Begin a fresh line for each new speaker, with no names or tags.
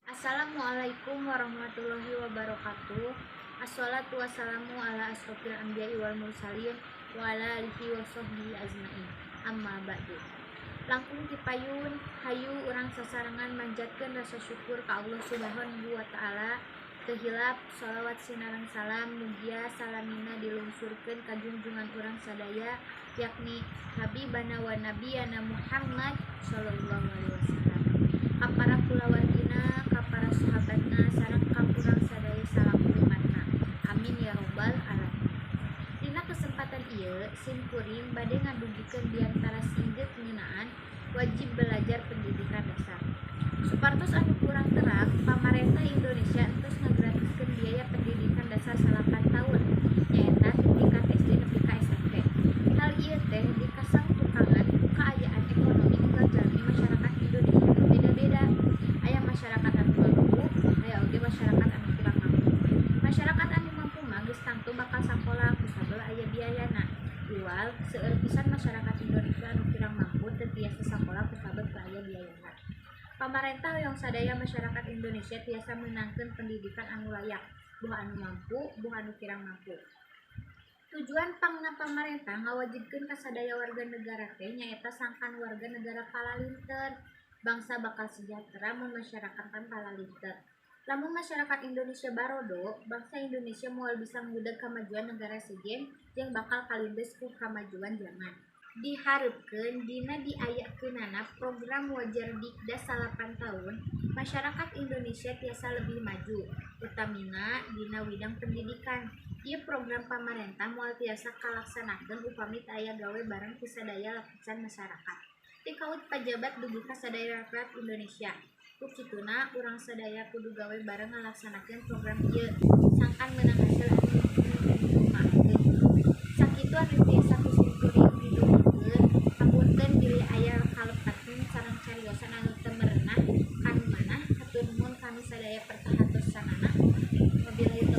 Assalamualaikum warahmatullahi wabarakatuh. Assalatu wassalamu ala asrofil anbiya'i wal mursalin wa ala alihi wa sahbihi ajmain. Amma ba'du. Langkung ti payun, hayu urang sasarengan manjatkeun rasa syukur ka Allah Subhanahu wa taala. Teu hilap sholawat sinareng salam mugia salamina dilungsurkeun ka junjungan urang sadaya, yakni Habibana wa Nabiyana Muhammad sallallahu alaihi wasallam, ka para kulawargina, ka para sahabatna, sareng ka urang sadaya salaku umatna. Amin ya robbal alamin. Dina kesempatan ieu, sim kuring bade ngadugikeun diantara singget ngeunaan wajib belajar pendidikan dasar. Supados anu kurang terang, pamarentah Indonesia entos ngagratiskeun biaya pendidikan dasar 9 taun, nyaeta ti tingkat SD nepi ka SMP. Hal ieu teh dikasangtukangan ku kaayaan ekonomi unggal jalmi masyarakat Indonesia nu beda-beda. Aya masyarakat anu mampu, aya oge masyarakat anu kurang mampu. Masyarakat anu mampu mah geus tangtu bakal sakola kusabab aya biayana. Iwal seueur pisan masyarakat Indonesia anu kirang mampu teu tiasa sakola kusabab teu aya biayana. Pamarentah hoyong sadaya masyarakat Indonesia tiasa meunangkeun pendidikan anu layak, boh anu mampu, boh anu kirang mampu. Tujuan pangna pamarentah ngawajibkeun ka sadaya warga negara teh nyaeta sangkan warga negara palalinter. Bangsa bakal sejahtera mun masyarakatna palalinter. Lamun masyarakat Indonesia barodo, bangsa Indonesia moal bisa ngudeg kamajuan negara sejen jeung bakal kalindes ku kamajuan jaman. Dihareupkeun dina diayakeunana program Wajardikdas 9 taun, masyarakat Indonesia tiasa lebih maju, utamina dina widang pendidikan. Ieu program pamarentah moal tiasa kalaksanakeun upami teu aya gawe bareng ti sadaya lapisan masyarakat, ti kaut pajabat dugi ka sadaya rakyat Indonesia. Ku kituna, urang sadaya kudu gawe bareng ngalaksanakeun program ieu sangkan meunang hasil anu ngungmakeun. Sakitu anu tiasa ku simkuring didugikeun. Hapunten bilih aya kalepatan sareng cariosan anu teu merenah kanu manah. Hatur nuhun kanu sadaya perhatosanana. Wabillahi.